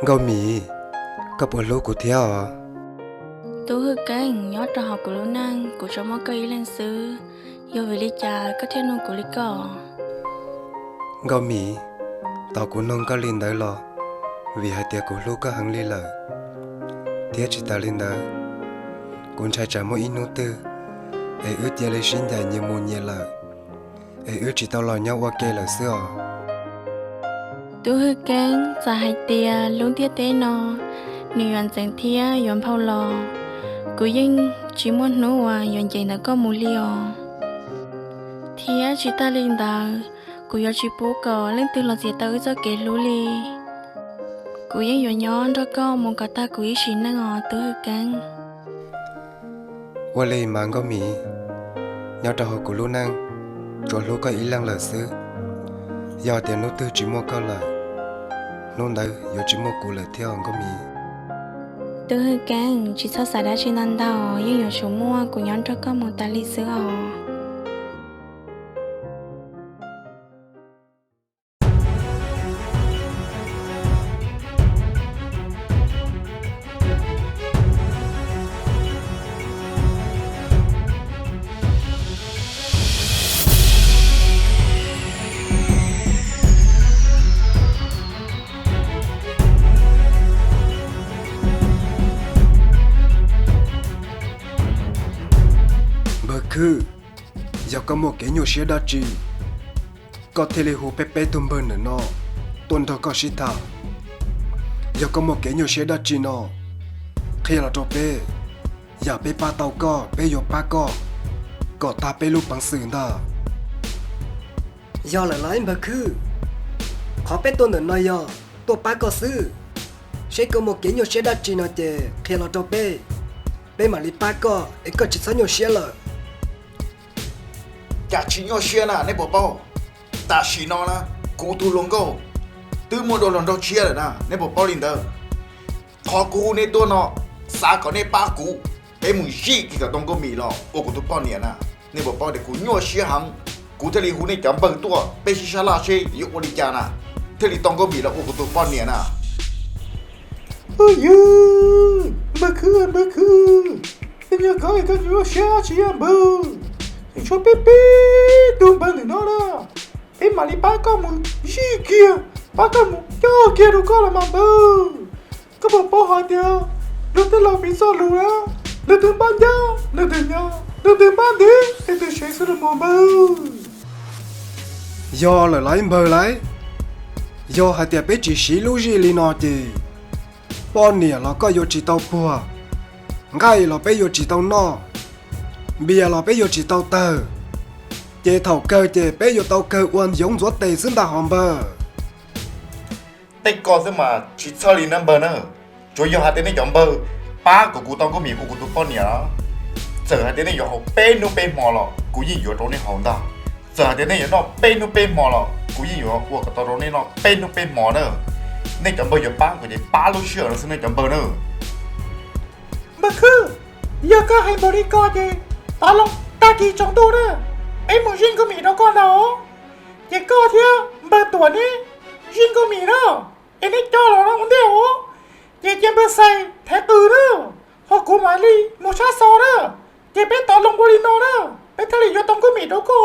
Nkauj Mim, koj puas hlub kuv thiab os? Tub Hwj Keeb, nyob rau hauv kuv lub neej kuv tsuas muaj koj ib leeg xwb, yog vim li cas koj thiaj nug kuv li ko? Nkauj Mim, tau kuv nug koj li ntawd los vim hais tias kuv hlub koj heev li lawm, thiab tsis tas li ntawd, kuv ntshai tsam muaj ib hnub twg es wb cia li sib ncaim nyias mus nyias lawm, es wb tsis tau los nyob ua ke lawm xwb os. Tub Hwj Keeb, txawm hais tias lub ntiaj teb no nws yuav ntxeev thiab yuav nphau los, kuv yeej tsis muaj hnub uas yuav nce ntawm koj mus li os. Thiab tsis tas li ntawd, kuv yuav tsis pub kom leej twg los txiav tau wb txoj kev hlub li. Kuv yeej yuav nyob nrog koj mus kom tag kuv ib sim neej os Tub Hwj Keeb. Ua li mas Nkauj Mim, nyob rau hauv kuv lub neej tsuas hlub koj ib leeg lawm xwb. Yog tias hnub twg tsis muaj koj lawm, hnub ntawd yuav tsis muaj kuv lawm thiab Nkauj Mim. Tub Hwj Keeb, tsis txhob xav dab tsi ntau ntau, yeej yuav tsum muaj kuv nyob nrog koj mus tas li xwb os. Npawg Khwb, yog koj muaj kev nyuaj siab dab tsi, koj thiaj li hu peb peb tug npawg ntawm no tuaj nrog koj sib tham. Yog koj muaj kev nyuaj siab dab tsi no, qhia los rau peb, yam peb pab tau koj peb yuav pab koj kom tag peb lub peev xwm ntag. Yog lawm los ib npawg Khwb, qhov peb tuaj ntawm no yog tuaj pab koj xwb. Seb koj muaj kev nyuaj siab dab tsi no ces qhia los rau peb, peb mam li pab koj es koj tsis txhob nyuaj siab lawm. Cas tsis nyuaj siab na neb puas paub? Tam sim no na, kuv tus hluas nkauj twb muaj dua hluas nraug tshiab lawm na, neb puas paub li ntawd? Qhov kuv hu nej tuaj no, xav kom nej pab kuv, peb mus zij kiag kom tau Nkauj Mim los ua kuv tus poj niam na. Nej puas paub tias kuv nyuaj siab heev, kuv thiaj li hu nej cov npawg tuaj peb sib sab laj seb yuav ua li cas na, thiaj li tau Nkauj Mim los ua kuv tus poj niam na. Ywg, npawg Khwb, npawg Khwb, tej nyuag koj es koj nyuaj siab tsis yog npawg, es tshuav peb peb tug npawg ntawm no na, peb mam li pab koj mus zij kiag, pab koj mus coj kiag rau koj los mas npawg. Koj puas paub hais tias luag tej laus piv txoj lus na, leej twg npab ncab leej twg nyob, leej twg npab ntev leej twg seev xwb los mas npawg. Yog lawm lauj npawg lauj, yog hais tias peb tsis siv lub zij li no ces poj niam los koj yuav tsis tau puag, nqaij los peb yuav tsis tau noj, npias los peb yuav tsis tau tawg, ces thaum kawg ces peb yuav tau kawg ua yoov ntxuav tes xwb ntag hos npawg. Tej ko xwb mas tsis txhawj li na npawg na. Tsuas yog hais tias nej cov npawg pab kom kuv tau Nkauj Mim ua kuv tus poj niam, txawm hais tias nej yuav haus peb hnub peb hmo los kuv yeej yuav rau nej haus ntag. Txawm hais tias nej yuav noj peb hnub peb hmo los kuv yeej yuav ua kom tau rau nej noj peb hnub peb hmo na. Nej cov npawg yuav pab kuv ces pab lub sij hawm no xwb nej cov npawg na. Npawg Khwb, yog koj hais npaum li ko ces tov loo tag kis tsaus ntuj na, peb mus zij Nkauj Mim rau koj ntag. Ces koj thiab npawg Tuam neb zij Nkauj Mim na, es neb coj los no ua ntej os, ces cia npawg Xais thev qws na, ho kuv mam li mus sab xov na, ces peb tov loo ua li no na, peb thiaj li yuav tau Nkauj Mim rau koj.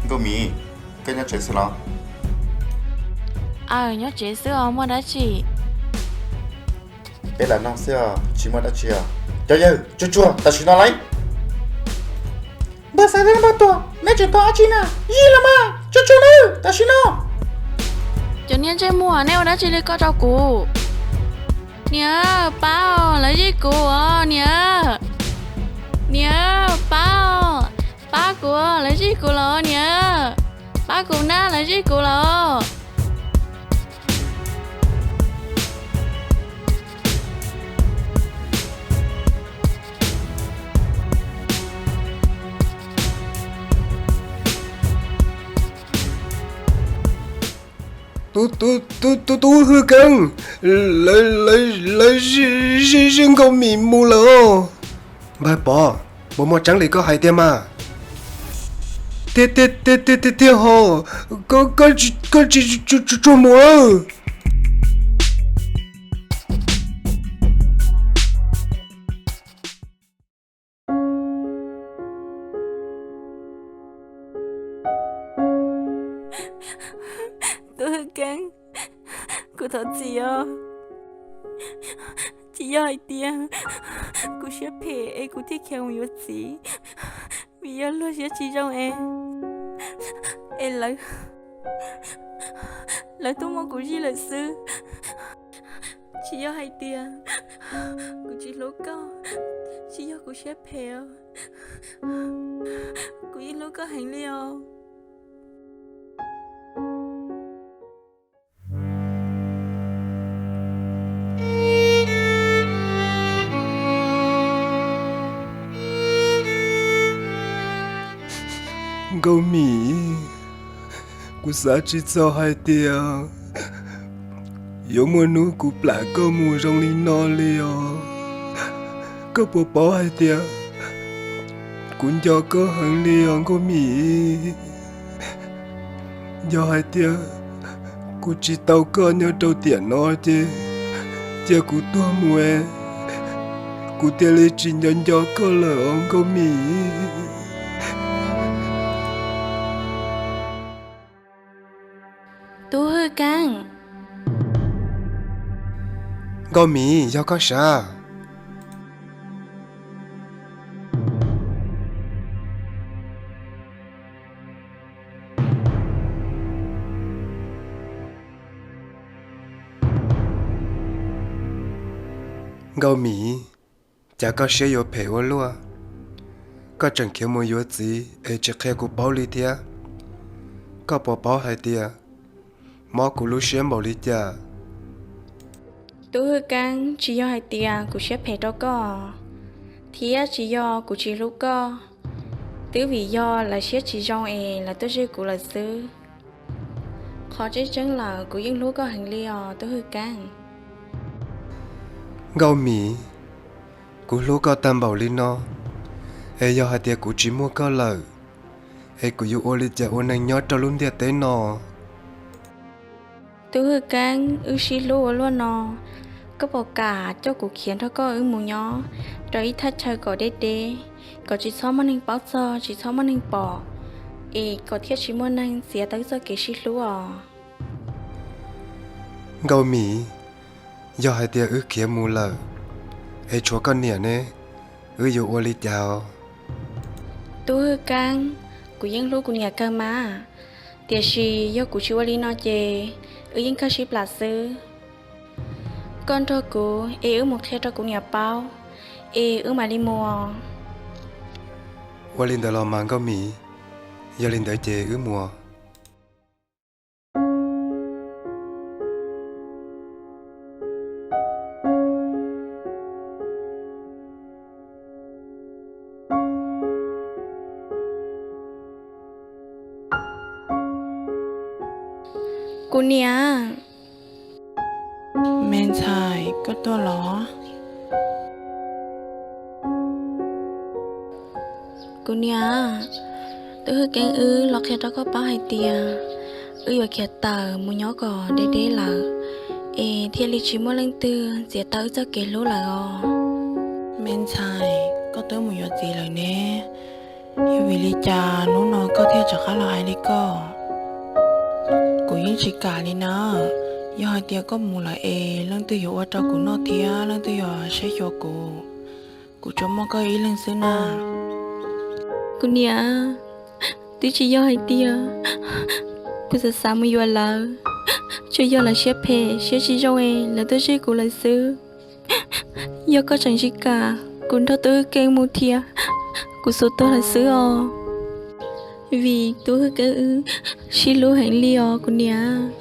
Nkauj Mim, koj nyob tsev xwb los? Aw, nyob tsev xwb os, muaj dab tsi? Peb lam noj xwb os, tsis muaj dab tsi os. Cov yawg, tsuag tsuag tam sim no lauj. Npawg Xais thiab npawg Tuam, neb tseem tos dab tsi na? Zij los mas, tsuag tsuag nawb tam sim no. Cov niag ntsej muag, neb ua dab tsi li ko rau kuv? Niam, pab os, lawv zij kuv os niam. Niam, pab os, pab Kuv, lawv zij kuv lawm niam. Pab kuv na, lawv zij kuv lawm. Tub Hwj Keeb, lawv zij Nkauj Mim mus lawm os. Npawg Pov, puas muaj tseeb li koj hais tiag mas? Tiag tiag tiag ho, koj tsis tsuag mus lawm. Tub Hwj Keeb, kuv thov txim os. Tsis yog hais tias kuv siab phem es kuv thiaj khiav mus yuav txiv, vim yog luag siab tsis zoo es, es lawv, lawv tuaj muab kuv zij lawm xwb. Tsis yog hais tias kuv tsis hlub koj, tsis yog kuv siab phem os, kuv yeej hlub koj heev li os. Nkauj Mim, kuv xav tsis txog hais tias yuav muaj hnub kuv plam koj mus zoo li no li os. Koj puas paub hais tias kuv nco koj heev li os Nkauj Mim? Yog hais tias kuv tsis tau koj nyob rau tiam no ces cia kuv tuag mus es kuv thiaj li tsis nco nco koj lawm os Nkauj Mim. Tub Hwj Keeb. Nkauj Mim, yog koj sav? Nkauj Mim, cas koj siab yuav phem ua luaj? Koj tseem khiav mus yuav txiv es tsis qhia kuv paub li thiab. Koj puas paub hais tias mob kuv lub siab npaum li cas? Tub Hwj Keeb, tsis yog hais tias kuv siab phem rau koj, thiab tsis yog kuv tsis hlub koj, twb vim yog lawv siab tsis zoo es lawv tuaj zij kuv lawm xwb. Qhov tseeb tseeb lawm kuv yeej hlub koj heev li os Tub Hwj Keeb. Nkauj Mim, kuv hlub koj tag npaum li no, es yog hais tias kuv tsis muaj koj lawm, es kuv yuav ua li cas ua neeg nyob rau lub ntiaj teb no? Tub Hwj Keeb, wb sib hlub ua luaj no, koj puas kam coj kuv khiav nrog koj wb mus nyob rau ib thaj chaw kom deb deb, kom tsis txhob muaj neeg paub txog, tsis txhob muaj neeg pom, es kom thiaj tsis muaj neeg txiav tau wb txoj kev sib hlub os? Nkauj Mim, yog hais tias wb khiav mus lawm, es tshuav koj niam ne, wb yuav ua li cas os? Tub Hwj Keeb, kuv yeej hlub kuv niam kawg mas, tiam sis yog kuv tsis ua li no ces wb yeej kawg sib plam xwb. Koj nrog kuv es wb mus qhia rau kuv niam paub, es wb mam li mus. Ua li ntawd los mas Nkauj Mim, yog li ntawd ces wb mus. Kuv niam. Me ntxhais, koj tuaj los? Kuv niam, Tub Hwj Keeb wb los qhia rau koj paub hais tias wb yuav khiav tawm mus nyob kom deb deb lawm, es thiaj li tsis muaj leej twg txiav tau wb txoj kev hlub lawm os. Me ntxhais, koj twb mus yuav txiv lawm ne, yog vim li cas hnub no koj thiaj rov qab los hais li koj? Kuv yeej tsis kam li na. Yog hais tias koj mus lawm es leej twg yuav ua rau kuv noj thiab leej twg yuav saib xyuas kuv? Kuv tsuas muaj koj ib leeg xwb na. Kuv niam, twb tsis yog hais tias kuv xav xav mus yuav lawv, tsuas yog lawv siab phem siab tsis zoo es lawv tuaj zij kuv lawm xwb. Yog koj tseem tsis kam, kuv nrog Tub Hwj Keeb mus thiab, kuv xuas tuag lawm xwb os. vim Tub Hwj Keeb wb sib hlub heev li os kuv niam.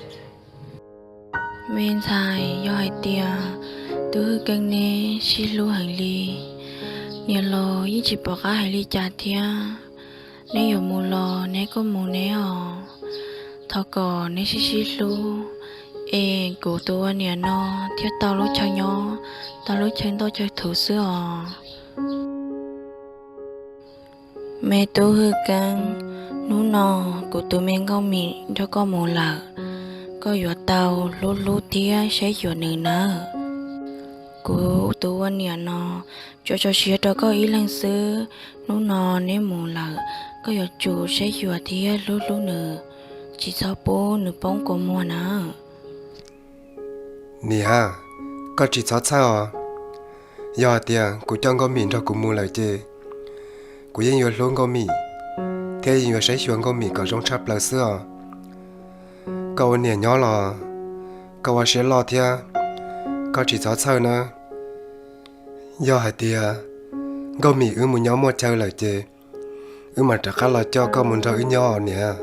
Me ntxhais, yog hais tias Tub Hwj Keeb neb sib hlub heev li, niam los yeej tsis pom qab hais li cas thiab. Neb yuav mus los neb kuj mus neb os, thov kom neb sib sib hlub, es kuv tus ua niam no thiaj tau lub chaw nyob, tau lub chaw ntoj chaw thuv xwb os. Me Tub Hwj Keeb, hnub no kuv tus me Nkauj Mim nrog koj mus lawm, koj yuav tau hlub hlub thiab saib xyuas nws nawb. Kuv tus ua niam no tsuas tso siab rau koj ib leeg xwb, hnub no neb mus lawm, koj yuav tsum saib xyuas thiab hlub hlub nws, tsis txhob pub nws poob kua muag nawb. Niam, koj tsis txhob txhawj os. Yog hais tias kuv coj Nkauj Mim nrog kuv mus lawm ces kuv yeej yuav hlub Nkauj Mim thiab yeej yuav saib xyuas Nkauj Mim kom zoo tshaj plaws xwb os. Koj ua niam nyob los koj ua siab loj thiab, koj tsis txhob txhawj nawb. Yog hais tias Nkauj Mim wb mus nyob muaj chaw lawm ces wb mam rov qab los coj koj mus nrog wb nyob os niam.